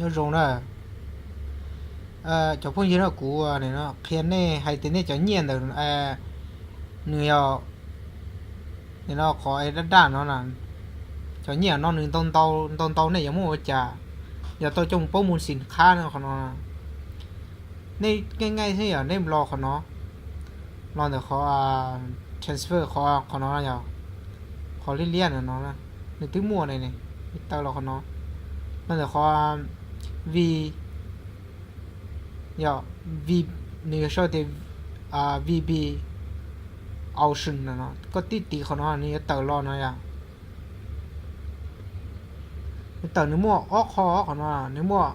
Nyob zoo na cov phooj ywg, no kuv qhia nej hais tias nej cov nyiaj ntawm nws yog, nim no qhov daj daj no, cov nyiaj no nws ntau ntau ntau ntau, nej yuav muab ua cas? Yog tau coj mus paub mus xim qhab no qhov no, nej nqaij nqaij xwb yog nej los qhov no, los ntawm qhov transfer, qhov qhov no yog qhov liab liab no no, nws twb muaj ne, tawm los qhov no, los ntawm qhov V, yog V, nws yuav sau tias V B Auction no, koj tib tiv qhov no nws yuav tawm los no yom. Nws tawm, nws muaj ob qho qhov no, nws muaj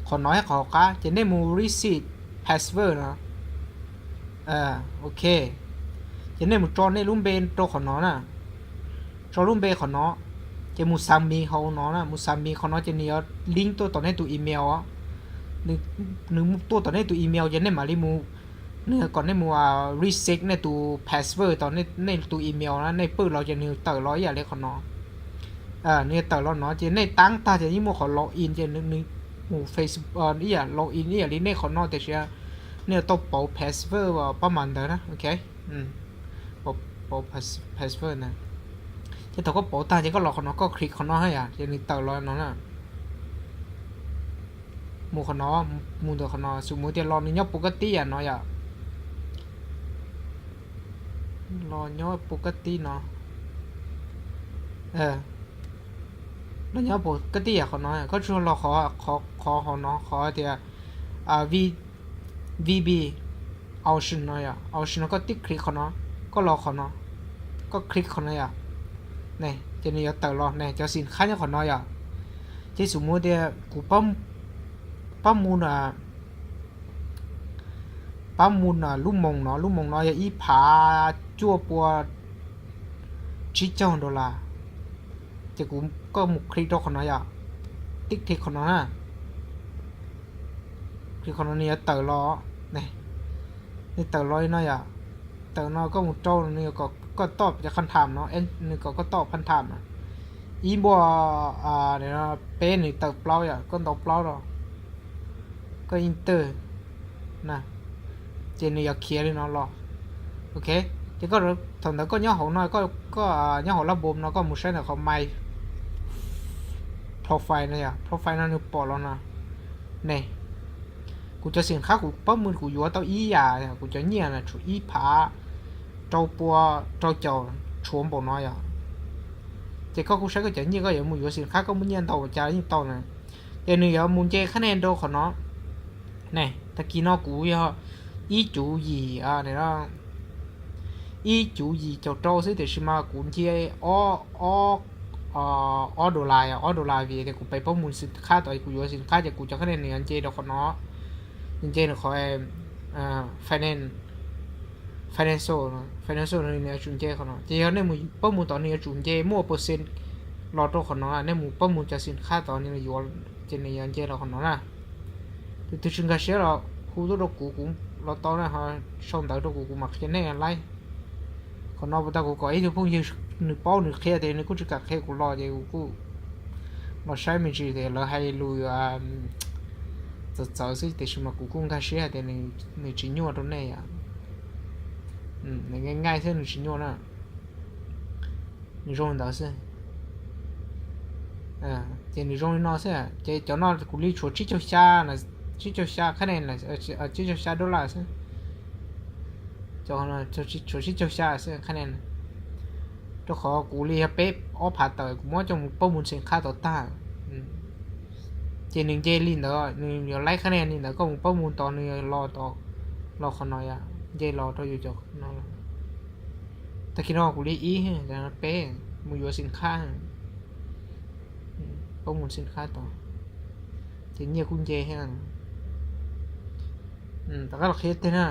qhov no thiab qhov hauv qab, ces nej mus reset password no. Ok, ces nej mus tso nej lub npe rau qhov no na, tso lub npe qhov no, ces mus submit hauv no na, mus submit qhov no ces nws yuav link tuaj tom nej tus email, nws tuaj tom nej tus email ces nej mam li mus, nws kom nej mus reset nej tus password tom nej tus email na, nej pw los ces nws tawm los ib yam li qhov no. Nws tawm los no ces nej tab tag ces yeej muaj qhov log in ces nws mus Facebook ib yam log in ib yam li nej qhov no, tiam sis nej yuav tau pauv password uas pab mas ntawd na, ok, pauv password na. Ces thaum koj pauv tag ces koj los qhov no, koj click qhov no yom, ces nws tawm los no na. Mus qhov no, mus ntawm qhov no, xum mus tias los nws nyob puas kab tib yam no yom. Los nyob puas kab tib no, los nyob puas kab tib yam qhov no, koj tsuas los qhov, qhov hauv no, qhov tias V B Auction no yom, Auction no koj tib click qhov no, koj los qhov no, koj click qhov no yom, ces nws yuav tawm los ne, cov xim qhab nyob qhov no yom. Ces xum mus tias kuv pab mus, pab mus lub moos no, lub moos no yog ib phav cuaj pua tsib caug dollar. Ces kuv, koj mus click rau qhov no yom, tib click qhov no na, click qhov no nws yuav tawm los, nws tawm los li no yom. Tawm no koj mus rau nws kom koj toj cov qhab tham no, nws kom koj toj qhab tham no, ib npuaj peb nws tawm plaub yom, koj ntaus plaub los, koj enter na, ces nws yuav khiav li no los. Ok, ces koj, thaum ntawd koj nyob hauv no, koj nyob hauv lab npum no, koj mus saib ntawm qhov my profile no yom, profile no nws pom los no ne. Kuv cov xim qhab kuv pab mus kuv yuav tau ib yam, kuv cov nyiaj na tshuav ib phav rau pua rau caum tshuav npaum no yom. Ces koj kuj saib koj cov nyiaj, koj yuav mus yuav xim qhab koj muaj nyiaj ntau cas yeej tau na. Ces nws yuav mus nce qhab nej rau qhov no ne. Tag kis no kuv yog ib cuv yim, ib cuv yim caum rau xwb, tiam sis mas kuv nce ob, ob dollar, ob dollar vim tias kuv pab mus xim qhab tod, kuv yuav xim qhab ces kuv cov qhab nej nws yuav nce rau qhov no, nws nce rau qhov finance, financial, financial nws yuav tsum nce qhov no. Ces yog nej mus pab mus tod nws yuav tsum nce muaj percent los rau qhov no, nej mus pab mus cov xim qhab tod nws yuav, ces nws yuav nce los qhov no na. Tus twg tsis nkag siab los hu tuaj rau kuv, kuv los tau na, ho sau ntawv rau kuv, kuv mam qhia nej laib. Qhov no puas tau kuv kom ib tug phooj ywg nws paub nws qhia tias nws kuj tsis kam qhia kuv los ces kuv kuj los saib me ntsis tias lawv hais lus txawv txawv xwb, tiam sis mas kuv kuj nkag siab hais tias nws tsis nyuaj rau nej yom. Nws nqaij nqaij xwb, nws tsis nyuaj na. Nws zoo li ntawd xwb. Ces nws zoo li no xwb, ces cov no kuv li tshuav tsib caug xya, tsib caug xya qhab nej, tsib caug xya dollar xwb. Tshuav tsib caug xya xwb qhab nej, rau qhov kuv li yog peb ob phav tawm kuv muab coj mus pab mus xim qhab tod tag. Ces nws nce li ntawd, nws yuav laib qhab nej li ntawd, koj mus pab mus tod nws yuav los tod, los qhov no yom, nce los rau yus cov no. Tag kis no kuv li ib, peb mus yuav xim qhab, pab mus xim qhab tod, ces nyiaj kuj nce thiab. Tom qab los qhia tiag na,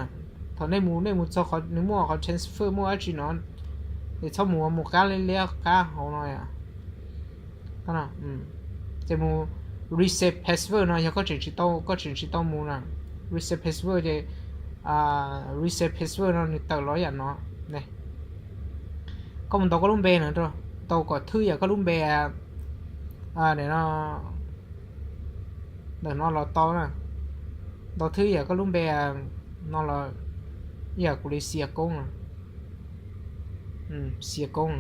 thaum nej mus, nej mus txog qhov nws muaj qhov transfer muaj dab tsi no, es txhob mus mus qab liab liab qab hauv no. Ces mus reset password no yog koj tseem tsis tau, koj tseem tsis tau mus na, reset password ces, reset password no nws tawm los yam no ne. Koj mus ntaus koj lub npe no, ntaus kom thwj yam koj lub npe no, no, Ntawm no los tau na. Ntau thwb yam koj lub npe no los yam kuv li Xia Koob no. Xia Koob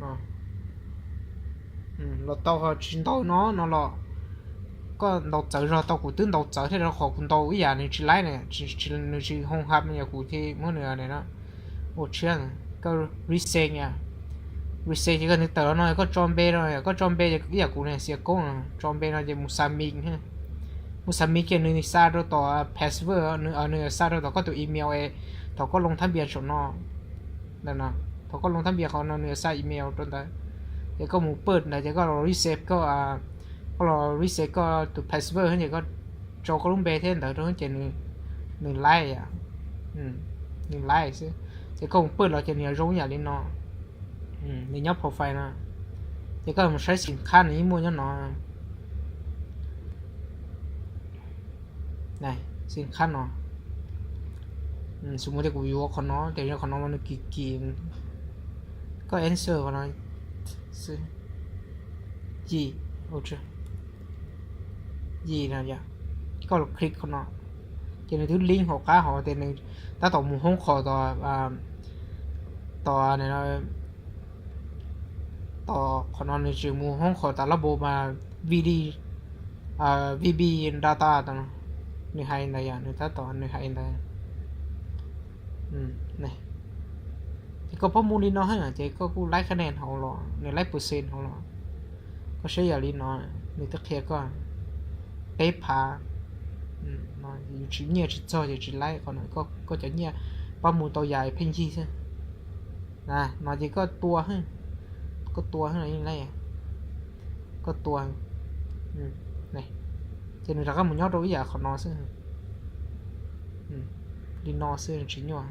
no. Los tau ho tsis ntau no no los koj ntaus txawv zog tau, kuv twb ntaus txawv thiab rau qhov kuv ntaus ib yam nws tsis laib na, nws tsis hoo hab yog kuv thiaj muab nws no ua tshiab. Koj reset, reset ces koj nws tawm los no koj tso npe no, koj tso npe ces ib yam kuv ne Xia Koob no, tso npe no ces mus submit, mus submit ces nws xa rau tom password, nws xa rau tom koj tus email es thaum koj loo thab npias saum no, thaum koj loo thab npias qhov no nws xa email rau ntawd. Ces koj mus put ntawd ces koj los reset koj, koj los reset koj tus password ces koj tso koj lub npe thiab ntawd rau ces nws laib, nws laib xwb. Ces koj mus put los ces nws yuav zoo ib yam li no, nws nyob profile no. Ces koj mus saib xim khab nws yeej muaj nyob no. Xim khab no, xws mus tias kuv yuav qhov no ces yog qhov no mas nws kim kim, koj answer qhov no xwb. Yim, yim no, koj los click qhov no ces nws twb link hauv qab hov tias nws tab tom mus hoob qhov tom, tom, tom qhov no nws tsis mus hoob qhov tas lab npo mas V D, V B data tas no. Nws hais ntawd yom, nws tab tom nws hais ntawd. Ces koj pab mus li no heev ces koj kuj laib qhab nen hauv los, nws laib percent hauv los. Koj saib yam li no, nws twb qhia koj peb phav, yus tsis nyiaj tsis txog ces tsis laib qhov no, koj cov nyiaj pab mus tau yam pheej yig xwb. No ces koj tua, koj tua, koj tua, ces nws rov qab mus nyob rau ib yam qhov no xwb. Li no xwb tsis nyuaj.